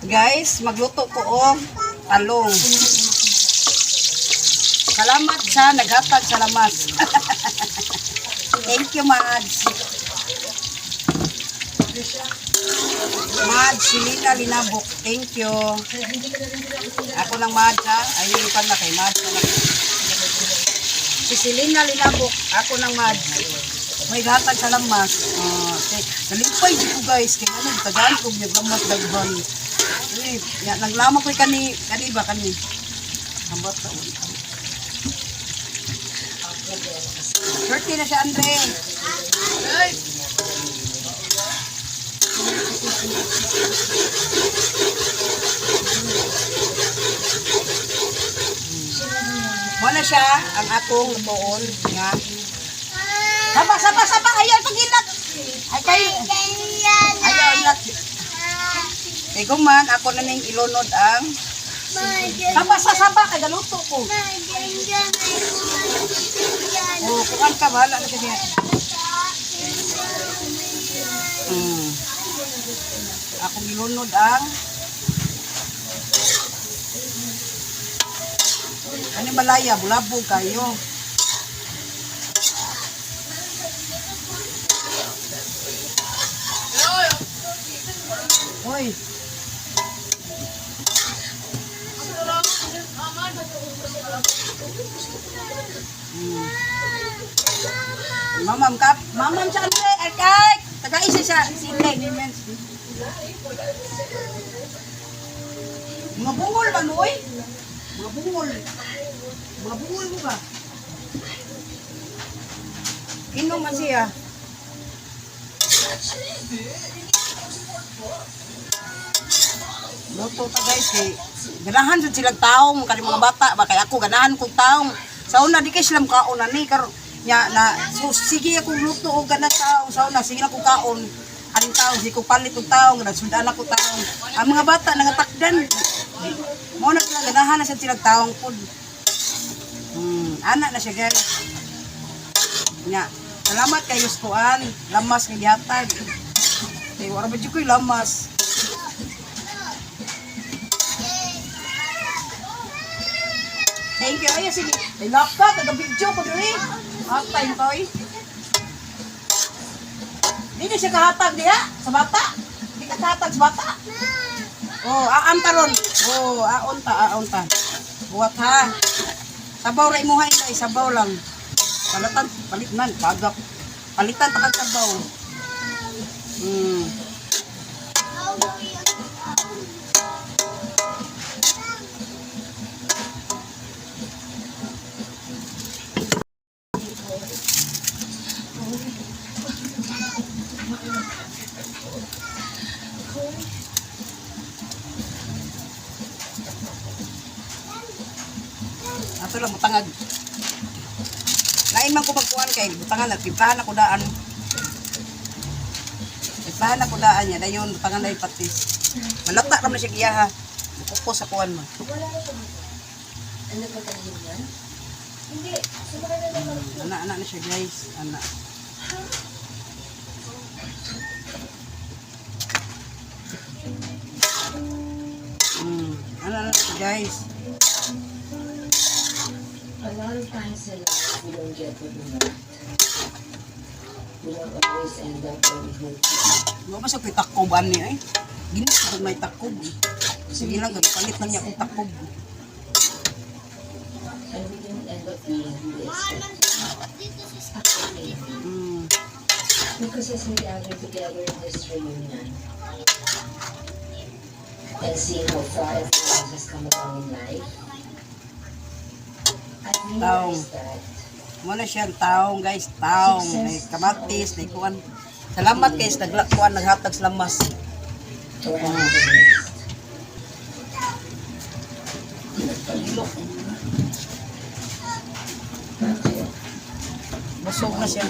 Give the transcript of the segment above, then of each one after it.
Guys, magluto ko og talong. Salamat sa naghatag sa lamas. Thank you, Mads. Mads, Silina Linabok. Thank you. Ako lang, Mads, ha. Ay, yung pan na kay Mads na lang. Si Selena Linabok. Ako ng Mads. May hatag sa lamas. Ah, okay. Nalimpay di ko, guys. Kaya ano, tagaan ko yung lamas daghan. Uy, ya, naglamang ko'y kani, kani ba, kani? Sambat sa ulit. Swerte na siya, Andre. Ay! Wala siya ang akong lutoon nga. Saba, saba, saba! Ayaw, pag-ilat! Ay, kayo! Ayaw, ilat! Kay guman, ako na ning ilunod ang saba sa saba, kay galuto ko. Oh, kuan ka, bahala na siya niya. Akong ilunod ang ano, malaya, bulabog kayo. Hoy. Mamam kap, mamam sa Andre, ay kay, taga isa siya, si Inday. Mga bungol man mo, oy. Mga bungol. Mga bungol mo ba? Inom man siya. Luto ta, guys, kay ganahan sad silang taong kani mga bata ba, kay ako ganahan kog taong. Sa una di kay sila kaon na ni karon nya na, so sige akong luto og ganang taong sa una, sige na kog kaon. Aning taong sige ko palit og taong, nagsundan ako taong. Ang mga bata nangatakdan. Mo na sila ganahan na sad silang taong pud. Ana na siya, guys. Nya, salamat kay Yustuan, lamas nga gihatag. Kay wala ba jud ko'y lamas. Thank you. Ay, sige. Ay, laka, taga-video ko diri. Atay mo oy. Di na siya kahatag diha sa bata. Di ka kahatag sa bata. Oh, aam ta ron. Oh, aon ta, aon ta. Buhat ha. Sabaw ra imuha, inday, sabaw lang. Palitan, palitnan, pagak. Palitan ta kag sabaw. Ato lang butangag. Lain man ko magkuan kay butangan na timplahan ako daan. Timplahan ako daan niya dayon butangan na patis. Malata ra man siya giyaha. Kuko sa kuan mo. Ano ba tayo yan? Hindi. Sumakay na naman. Ana ana na siya, guys. Ana. Ana na siya, guys. A lot of times in life, we don't get what we want. We don't always end up where we hope to be. Mo ba sa ko'y takob ani ay? Ginis ko may takob. Sige lang, palit lang niya akong takob. And we don't end up being who we expected. Actually, because as we gather together in this reunion and seeing how far everyone has come along in life, I realized that Mo na siya ang taong, guys, taong, may kamatis, may kuan. Salamat guys, naglakuan naghatag sa lamas. or happiness. Busog na siya.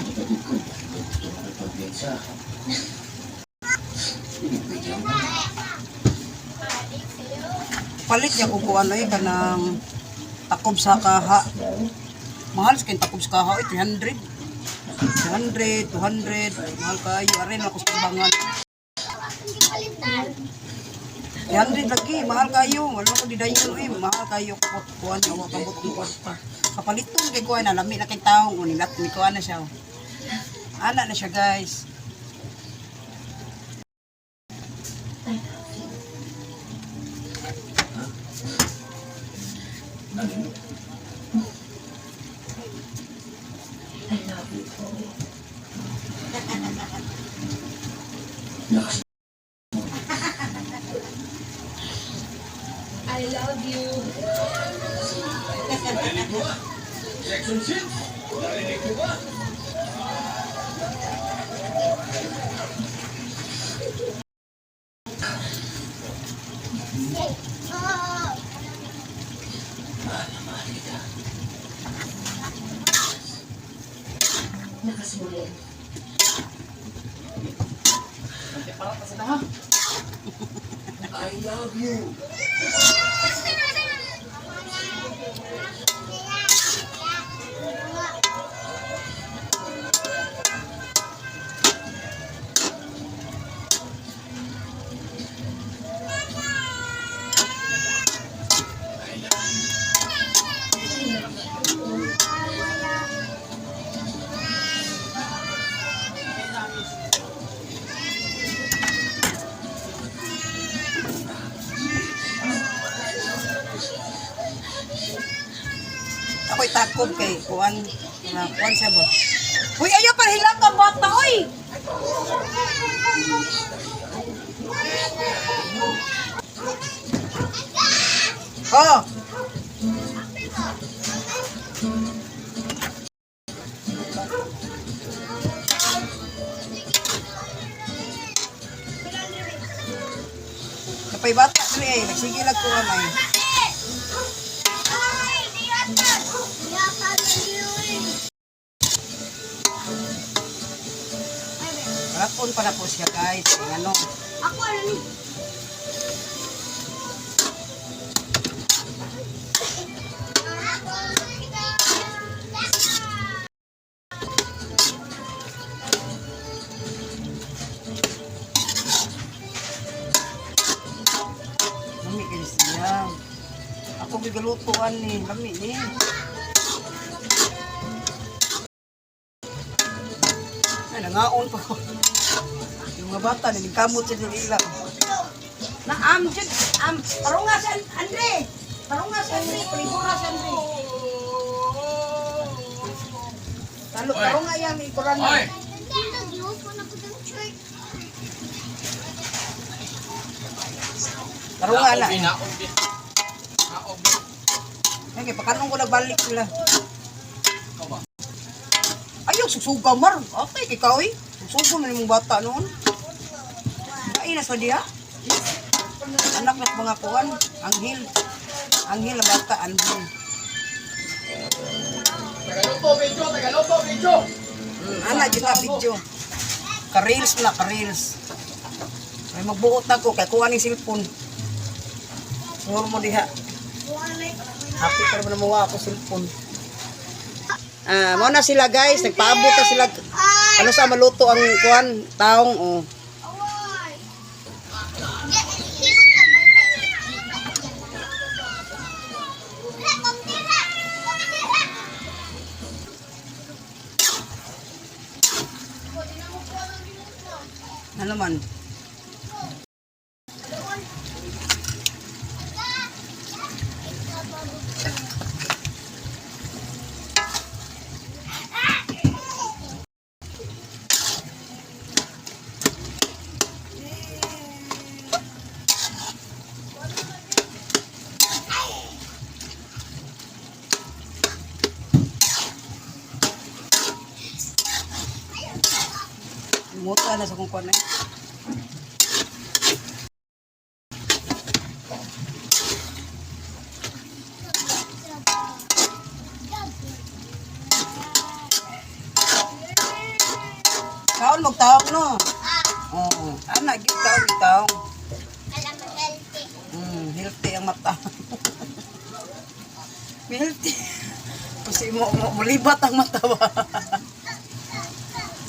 Palit niya kung kuan ay kanang takob sa kaha. Mahal sa kayong takob sa kaha, oy, 300. 300, 200, mahal kayo. Arin ako sa timbangan. 300 lagi, mahal kayo. Wala ko di dayon eh, mahal kayo kupot kuan awa kabot ng kwarta. Kapaliton kay kuan na lami na kay taong unilat ni kuan na siya, oh. Ana na siya, guys. I love you. I love you, Chloe. Lakas. I love you. Narinig mo ba? Section 6? Narinig mo ba? Mahal na mahal kita. Lakas mo rin. I love you. I love you. Ako'y takop kay kuan na kuan siya ba. Uy, ayaw pa hilak ang bata oy. Oh. Kapay bata diri eh, nagsige lang ko gamay. Rakon pa na po siya, guys. Ang ano. Ako ano ni? Lami kayo siya. Ako gigalutuan ni, lami ni. Ay, nangaon pa ko. Yung mga bata, naningkamot sa nila. Na am jud am tarunga si Andre. Tarunga si Andre, prihura si Andre. Talo tarunga yan ikuran na. Oy! Tarunga na. Naobi, naobi. Naobi. Ay, kay pakanong ko nagbalik sila. Ikaw ba? Ayaw, susuga mar. Okay, kay kaoy. Susuga man imong bata noon. Ay, nasa diha. Anak na mga kuan, anghel. Anghel ang bata, anghel. Tagaluto, video! Tagaluto, video! Ana, dyan na video. Ka-reels na, ka-reels. Ay, magbuot na ko, kay kuha ni cellphone. Sure mo diha. Happy pa naman mawa ako cellphone. Ah, mao na sila, guys, nagpaabot na sila. Ano sa maluto ang kuan, taong oh. Ano man? Muta na sa kung kuan eh. Kaon mo taong no. Oo. Ana gyud kaon og taong. Healthy ang mata. Healthy. Kasi mo, mo mulibat ang mata ba.